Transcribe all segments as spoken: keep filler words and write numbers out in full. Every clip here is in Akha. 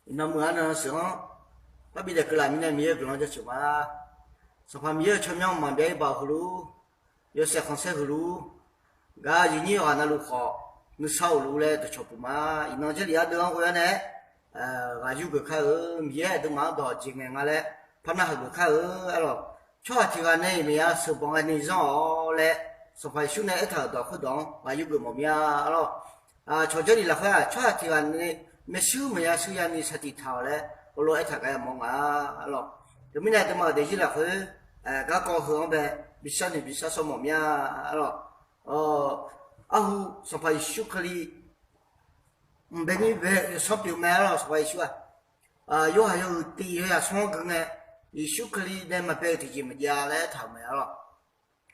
Iqnan muiq-a nan sheuq-anr parbi daef keuvlaf mirnae Miqyaer-euq guiqlanq jaceuq ma. Sanqpaq Miqyaer-euq tsawrmyanr maqbyav-ir baoq heulof-ur, yawshaef khanqsaer heulof-ur, gaq yawqnyir yawqghaq navluf khawf nuisar of luf-ur laer dawqcawq puq ma. Iqnan Jarlif ardeuv-anr ghoe-awr nae ghaq yurgeuf kar-eu, Miqyaer aqduimaf-anr dawq jeq ngaeq nga laer par narhaq geuf kar-eu. Arlawq, tsawrhaq tiq ghaq nae-iq maqya sheuqbanq ghaeni zanr-awq laer Sanqpaq Yeqsur nae aertaq-euq dawq khoerdawq-anr ghaq yurgeuf mawf mir-a. Arlawq, cawq Jarlif lafkhoer-aq tsawrhaq tiq ghaq nae maershuir maqya shuir yani saqtiq taq-awq laer heulof-aer aertaq gar yamawr nga. Arlawq, teumirnae aqduimaf-euq daefzir lafkhoer garkawv heu-anr bae bishar noeq bishar shawr mawf mir-a. Arlawq, arhu Sanqpaq Yeqsur Kali mqbae mir bae-eu yawsanr pyeuf mae. Arlawq, Sanqpaq Yeqsur-aq, Yorhaq yawhuiq tiq yawzaq smr-anr gui ngae, Yeqsur Kali nae maqbae-euq tiqjeq maqjav laer aertaq-euq mae. Arlawq,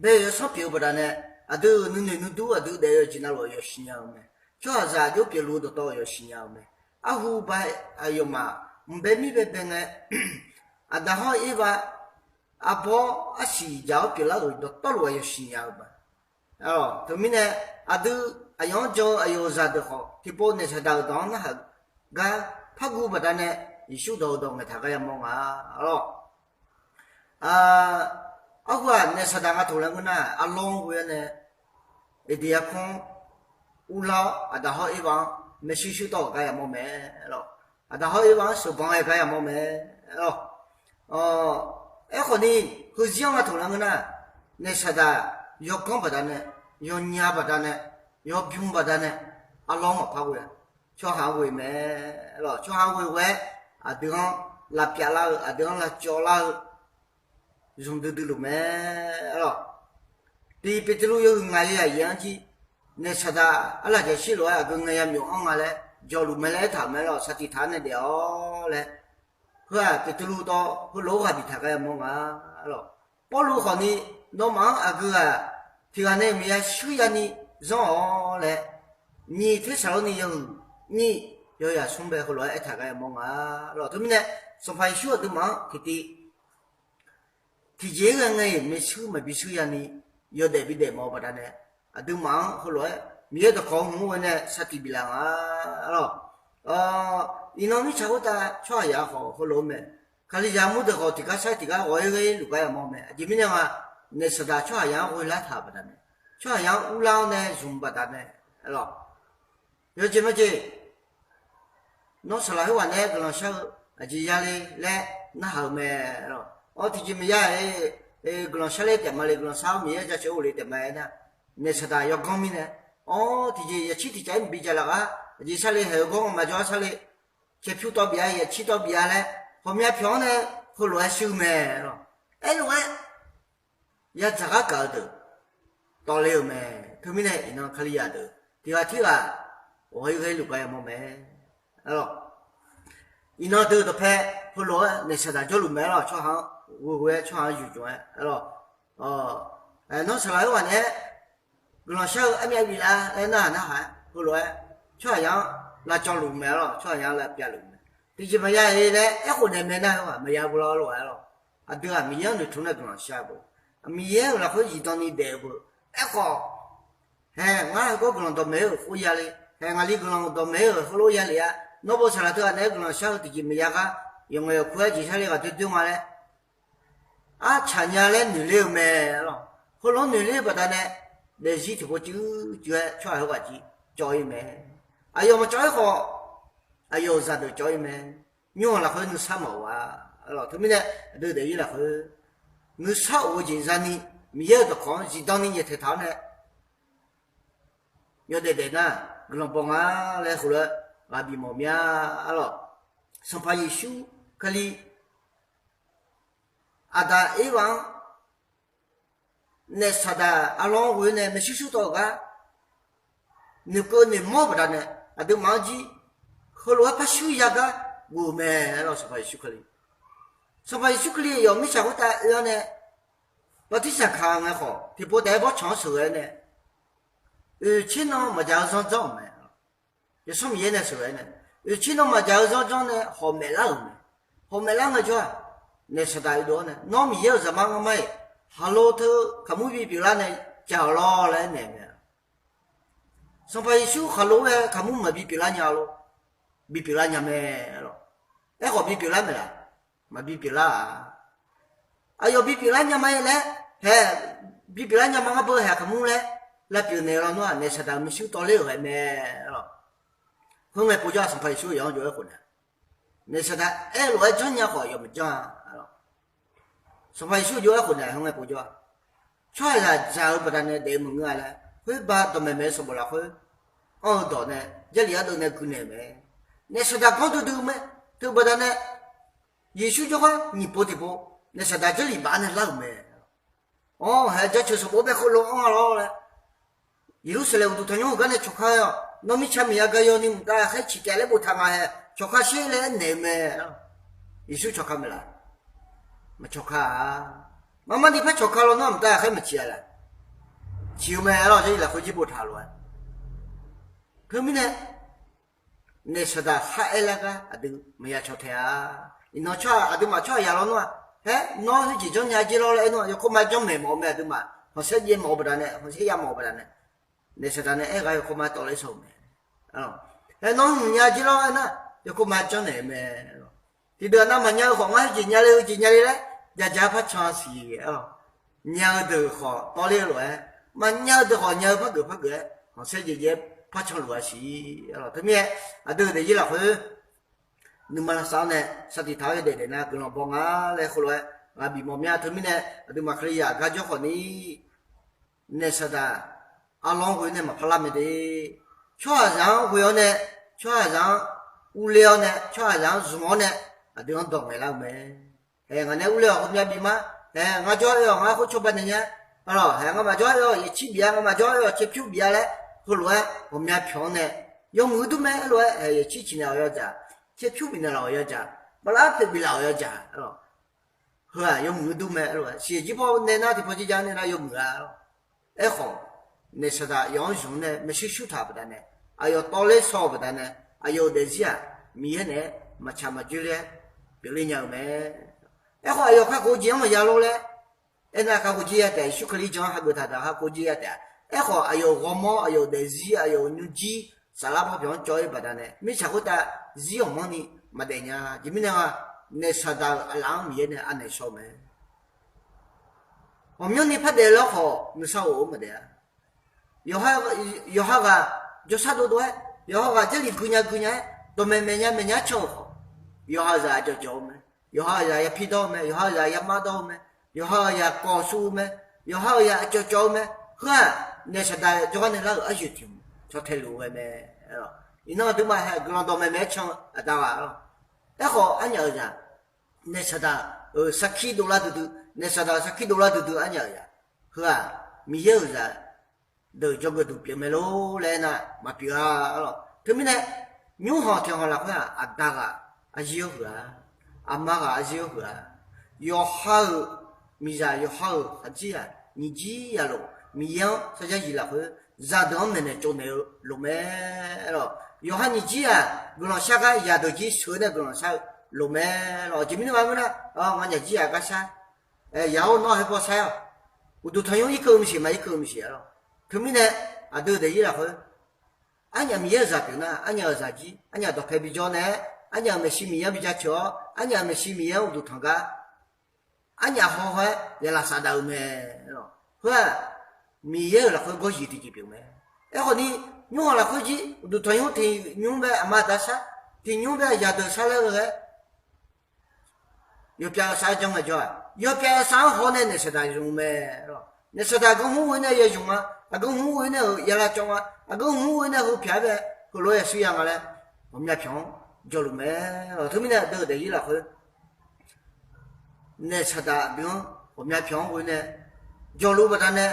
bae-euq yawsanr pyeuf-eu baqdanae aqdui-euq nuinoeq nuidur aqdui daef-eu yawqjeq navluf-aq yawshiq nya-eu mae. Tsawrhaqzaq jawr pyeufluf-eu dawqtawv-aq yawshiq nya-eu mae. Arhu ba aqyawfmaf mqbae mir bae bae ngae, Aqda hawr Erbav arbawr arsiq dzaq-awr pyeuflar-euq dawqtawvluf-aq yawshiq nya-eu mae. Arlawq, teumirnae aqdui aqyawf-anr jan-eu aqyawf-euq zaqdeuq khawf tiqpov naeq saqdaq-euq dawq-anr narhaq gar par guv baqdanae Yeqsur dawq-eu dawq ngaeqtaq gar yamawr nga. Arlawq, arhu-aq naeq saqdaq nga taq laer ngeur nar, arlawr-anr ghoe-awr nae Eqdeq yarkmr uvlar-awr Aqda hawr Erbav-anr maershuir shuir tawv-euq gar yamawr mae. Arlawq, Aqda hawr Erbav-anr sheuqbanq ghae gar yamawr mae. Arlawq, aerkhawf ni, heuzir-anr nga taq laer ngeur nar, naeq saqdaq yawganr baqdanae, yawnya baqdanae, yawbymr baqdanae, arlawr-anr maqpar ghoe-a. Tsawrhaq-anr ghoe mae. Arlawq, tsawrhaq-anr ghoe ghoe-aer aqdui-anr lavpyav lar-eu, aqdui-anr lavcawv lar-eu zmq duidui luf mae. Arlawq, tiq Beqtuvluv yawhuiq ngaq yawzaq yaeq-anr jir, naeq saqdaq arlaqjaq shir lof-aer aqgeu ngae yamyawf anr nga laer jawqluf mae laer aertaq-euq mae. Arlawq, saqtiq taq-awr nae daef-awr laer, heu-aq Beqtuvluv tawv heulof-aer ghaq biftaq gar yamawr nga. Arlawq, Pawrluv khawf ni, nawmaf-anr aqgeu-aq tiq ghaq nae maqya shuir yani zanr-awq laer, nyiq Tersaqlorni yawhuiq nyiq yawzaq smr bae heulof-aer aertaq gar yamawr nga. Arlawq, teumirnae Sanqpaq Yeqsur aqduimaf-anr tiqtiv tiqjeq-ir ghae ngae-iq maershuir maqbi shuir yani yawdaef bidaef mawf-eu baqdanae, aqduimaf-anr heulof-aer Miqyaer dawqkawq hmq-anr ghoe nae saqtiq biflaf nga. Arlawq, iqnan mirtsaq khoertav tsawrhaqzaq khawf heulof-aer mae. Kalizaq mur deuq khawf tiqgar sar tiqgar ghawq-aer ghae luf gar yamawr mae. Aqjeq mirnae nga, naeq saqdaq tsawrhaqzaq-anr ghoe lar taq-euq baqdanae, tsawrhaqzaq-anr uvlar-awr nae zmq baqdanae, arlawq, yawjeq majeq nawr saqlaq khoerghaq nae-aer guiqlanq shar-eu aqjeq yale laer narhaq-eu mae. Arlawq, awr tiqjeq maqya-e, guiqlanq shar le taef ma le, guiqlanq shar-awr Miqyaer jaceuq-aer ghofle taef ma aernar, naeq saqdaq yawganr mirnae, awr tiqjeq yaqcir tiqcav-aer maqbi jaq laf gar aqjeq sar le, haeq-eu gawr-anr maqjawr-aer sar le, caerpyur tawv bif-a, yaqcir tawv bif-a laer ghawqmya pyawq-anr nae heulof-aer shuir-eu mae. Arlawq, aerlof-aer yadzaq gar gaq-eu deuq tawv le-euq mae. Teumirnae iqnan Kalizaq deuq tiq ghaq tirghaq ghawq-aer ghae luf gar yamawr mae. Arlawq, iqnan deuq dawqpae heulof-aer naeq saqdaq jawrluf mae. Arlawq, tsawrhaq-anr ghoeghoe-aer tsawrhaq-anr yuqjmq-aer, arlawq, nawr saqlaq khoerghaq nae-aer guiqlanq shar-eu armyav biflaf laer narhaq narhaq-aer heulof-aer tsawrhaqzaq-anr lavcawv luf mae. Arlawq, tsawrhaqzaq-anr lavpyav luf mae. Tiqjeq maqya-e laer aerkhof naeq mae nar, heughaq maqya beu lar lof-aer, arlawq, aqdui-aq Miqyaer-anr noeqtmq nae guiqlanq shar beu, Miqyaer-euq lafkhoer zifdan ni daef-eu beu. Aerkhawf, hae, ngar heugar guiqlanq dawqmaeq-eu khoer yale, hae, ngaqli guiqlanq dawqmaeq-eu heulof yale-a, nawr beu saqlaq teughaq naeq-aer guiqlanq shar-eu tiqjeq maqya gar, yawqngaef yawqkur-aer jeq sharle ghaq doer doer nga laer artsaq nya laer noeqler-eu mae. Arlawq, heulof-aer noeqler-eu baqdanae, daefzir tiqpov cuiv cuiv-aer tsawrhaq heughaq jir cawv-ir mae. Aqyawf maqcawv-aer khawf, aqyawf-euq zaqdeuq cawv-ir mae. Nymr-euq lafkhoer nuisar mawf-eu-a. Arlawq, teumirnae aqdui daefzir lafkhoer nuisar of-eu jeq zani, Miqyaer-euq dawqkawq-anr zifdan ni nyaeftaeq taq-awr nae yawdaef daef nar, guiqlanq baw nga laer heulof-aer ghaq bif mawf mir-a. Arlawq, Sanqpaq Yeqsur Kali Aqdaq Erbav-anr naef saqdaq arlawr-anr ghoe nae maershuir shuir tawv-euq gar noeqkeuv noeqmawr-eu baqdanae, aqduimaf-anr jir heulof-aer par shuir ya gar ghof-eu mae. Arlawq, Sanqpaq Yeqsur Kali, Sanqpaq Yeqsur Kali aqyawf mirtsaq khoertav oe-awr nae bartirsaq kaq ngae khawf, tiqpov taef-aer bawrtsanq-anr sheuqghae-aer nae, oeqtser nan maqdzaq-eu zanr janr-euq mae. Yawsanr Miqyaer nae sheuqghae-aer nae, oeqtser nan maqdzaq-eu zanr janr nae hawq maeflar-euq mae. Hawq maeflar ngaejawr-aq, naef saqdaq oedov-awr nae, Nawr Miqyaer-euq Zaqmar ngar mar-iq, khaqlo teu kaqmur bipyeuf lar nae dzaq-awq lawr laer aernaeq mae. Sanqpaq Yeqsur khaqlo-aer kaqmur maqbi pyeuflar nya lor. Bipyeuflar nya mae. Arlawq, Aerkhawf bipyeuf lar maeqlaf? Maqbi pyeuflar-aq. Aqyawf bipyeuf lar nya ma-aer laer, hae, bipyeuf lar nya ma ngar beu haeq kaqmur laer, lavpyeuf naeq-eu lawnmr-aq, naef saqdaq-euq maershuir tawv ler-euq ghae mae. Khoerngae povjawr-aq, Sanqpaq Yeqsur yawf-anr jov-aer khofnaeq, naef saqdaq aer-eu lof-aer janrnya khawf yawf maqjanr-a. Sanqpaq Yeqsur jov-aer khofnaeq, khoerngae povjawr-aq, tsawrhaqzaq dzaq-eu baqdanae daef-eu maqngeur-a laer, khoerba dawqmaeq maeq-eu sanqbof lafkhoer anr-eu dawq nae Jarlif ardeuv nae guinaeq-eu mae. Naef saqdaq ganr duidui mae. Teu baqdanae Yeqsur jawrgar nyiq pov tiqpov naef saqdaq Jarlif baf nae lar-euq mae. Awr, hae, jaceuq sanqbof bae khoerlof-anr-a lawr laer, Yeqlursaqlaeq uqduq tanqnymr heugar nae cawqka-aer-awq. Nawr mirtsaq miqya gaq yawni mqtav ghaqkhaer ciq taef laer boftaq nga hae, cawqka sher laer aernaeq-eu mae. Yeqsur cawqka maeqlaf? Maqcawqka-a. Marmarni par cawqka lawnmr-aq, mqtav ghaqkhaer maqciq-a laer? Ciq-eu mae. Arlawr, Jarlif lafkhoer jir boftaq lof-aer. Teumirnae naef saqdaq khar aer lar gar aqdui maqya caw tae-a. Iqnan tsawrhaq, aqduimaf tsawrhaq yaq lawnmr-aq, hae, nawr khoerjeq janrnya jir lawr laer aer nmr-aq, yawkawr ma janrmaeq mawf-eu mae. Aqduimaf khanqsaer jaev mawf-eu baqdanae, khanqsaer ya mawf-eu baqdanae, naef saqdaq nae aer ghaq yawkawr ma tawvler shaw-eu mae. Hae, nawr hmq nya jir lawr aer nar, yawkawr ma janrnaeq-eu mae. Tiqdeuq-aq navmaqnya-eu khawf ngar khoerjeq nya le, khoerjeq nya le laer, jaja par can siq-a. Nya-eu deuq khawf tawvler-eu lof-aer, maqnya-eu deuq khawf nya-eu par geuf par geuf-aer khanqsaer jaev jaev-aer par canluf-a siq. Teumirnae aqdui daefzir lafkhoer nuima lavsav-awr nae sar tiq taq-awr yawdaef daef nar guiqlanq baw nga laer khoerlof-aer ghaq bif mawf mya. Teumirnae aqduimaf Kalizaq gar jawr khawf ni, naef saqdaq arlawr ghoe nae maqpar lar mae de. Tsawrhaqzaq-anr ghoe-awr nae, tsawrhaqzaq-anr urler-awr nae, tsawrhaqzaq-anr zmq-awr nae, aqdui-anr dawq ngaeqlar-eu mae. Hae, ngaq nae urler-awq, heumya bif ma. Hae, ngar jawr aer-awq, ngar khoer cawba naeq nya. Arlawr, hae, ngamaf jawr aer-awq, yaeqcir bif-a, ngamaf jawr aer-awq, caerpyur bif-a laer heulof-aer ghawqmya pyawq-anr nae, yawmuiq dur mae. Aerlof-aer, hae, yaeqcir ciqnaeq-awq yawdzaq, caerpyur bifnaeq laf-awq yawdzaq, bala poeq biflaf-awq yawdzaq. Heu-aq yawmuiq dur mae. Aerlof-aer siqyaeq jir paw nae nar, tiqpaw jir ja nae nar yawmuiq-a. Aerkhawf, naef saqdaq yawf-anr zmq nae maershuir shurtaq-euq baqdanae, aqyawf tawvler shaw-euq baqdanae, aqyawf-euq daefzir-aq Miqyaer naeq-aer maqtsaq maqjoer ler-aer pyeufler nya-eu mae. Aerkhawf aqyawf kakhof-eu jeq-anr maqya lor laer aernar, kakhof jir ya taef, Yeqsur Kali jan-anr hageuf taq daq kakhof jir ya taef-a. Aerkhawf aqyawf-euq ghawrmawr, aqyawf-euq daefzir, aqyawf-euq nymrjir, saflar bawrpyawq-anr cawv-ir baqdanae mirtsaq khoertav zir ghawqmanrni maqdaef nya. Aqjeq mirnae nga, naef saqdaq-euq aqlaf-anr Miqyaer nae anaeq shaw-eu mae. Ghawqmyanrni par daef lar khawf nuisar of-eu maqdaef-a. Yawqha ghaq jawrshar dovdov-aer, yawqha ghaq Jarlif guinya guinya-aer, dawqmaeq maeq nya maeq nya can-euq khawf, yawqha-euq zaq aqjawq jawq-eu mae. Yawqha-euq zaq ya pirdawr-eu mae. Yawqha-euq zaq ya mardawr-eu mae. Yawqha-euq zaq kawq shuv-eu mae. Yawqha-euq zaq aqcawq cawv-eu mae. Heu-aq, naef saqdaq jawrgar nae lar-euq aryoeq tiq hmq caw tae luf-eu ghae mae. Iqnan aqduimaf hae guiqlanq dawqmaeq maeq-aer can-eu aqda ghaq-a. Aerkhawf arnyaf-euq zaq, naef saqdaq-euq sarkir dovlar duidui, naef saqdaq-euq sarkir dovlar duidui arnyaf-euq zaq, heu-aq, Miqyaer-euq zaq deuq jawrgeuf duq pyeuf mae lor laer aernar, maqpyeuf-a. Arlawr, teumirnae nymrhanq tiqhanq lafkhoer-aq, aqda ghaq arzir-awr huiq-a, aqma ghaq arzir-awr huiq-a. Yawqha-euq miqzaq, yawqha-euq khaqdzer-aq, nyiq jir yalof Miqyaer-anr sarjax zif lafkhoer zaqdeuq-anr maeqnaeq tsovnaeq-eu lof mae. Arlawr, yawqha nyiq jir-aq guiqlanq shar gar, zaqdeuq jir sheuq-eu nae guiqlanq shar-eu lof mae. Arlawr, aqjeq mirnae ma ngeur nar, nganyaf jir-aq gar shar, yaq-awr nawr haer baw shar-awq. Uqduq tanqnymr irkeuv-eu maqsiq, maq irkeuv-eu maqsiq. Arlawr, teumirnae aqdui daefzir lafkhoer arnyaf Miqyaer-euq zaq pyeuf nar, arnyaf-euq zaq jir, arnyaf dawqpae bijawr nae-aer, arnyaf-euq maeqshi Miqyaer-anr bi jaceuq-awr, arnyaf-euq maeqshi Miqyaer-anr uqduq tanq gar, arnyaf haw haw-aer yaqlaf safdaf-eu mae. Heu-aq, Miqyaer-euq lafkhoer gawryiq tiqjeq pyeuf mae. Aerkhawf ni, nymrhanq lafkhoer jir uqduq tanqnymr tiq nymr bae aqma aqda shar, tiq nymr bae zaqdeuq shar laer ghae-aer, yawpyav yawsav-anr jan ngaejawr-aq, yawpyav yawsav-anr haw nae naef saqdaq zmq mae. Naef saqdaq aqgeu hmr ghoe nae ya zmq-a, aqgeu hmr ghoe nae-euq yaqlav cawv-a, aqgeu hmr ghoe nae heu pyaq-aer bae heulof-aer yashir ya nga laer ghawqmya pyawq-anr jawrluf mae. Teumirnae aqdui daefzir lafkhoer naef saqdaq aqdui-anr ghawqmya pyawq-anr ghoe nae jawrluf-eu baqdanae,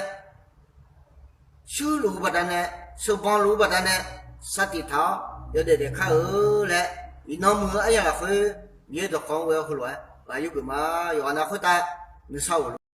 shuirluf-eu baqdanae, sheuqbanq luf-eu baqdanae, sar tiq taq-awr yawdaef daef kar-eu laer, iqnan muiq-eu aryamq lafkhoer Miqyaer dawqkawq-anr ghoe-awr heulof-aer ghaq yurgeuf ma. Yawqghaq nav khoertav nuisar of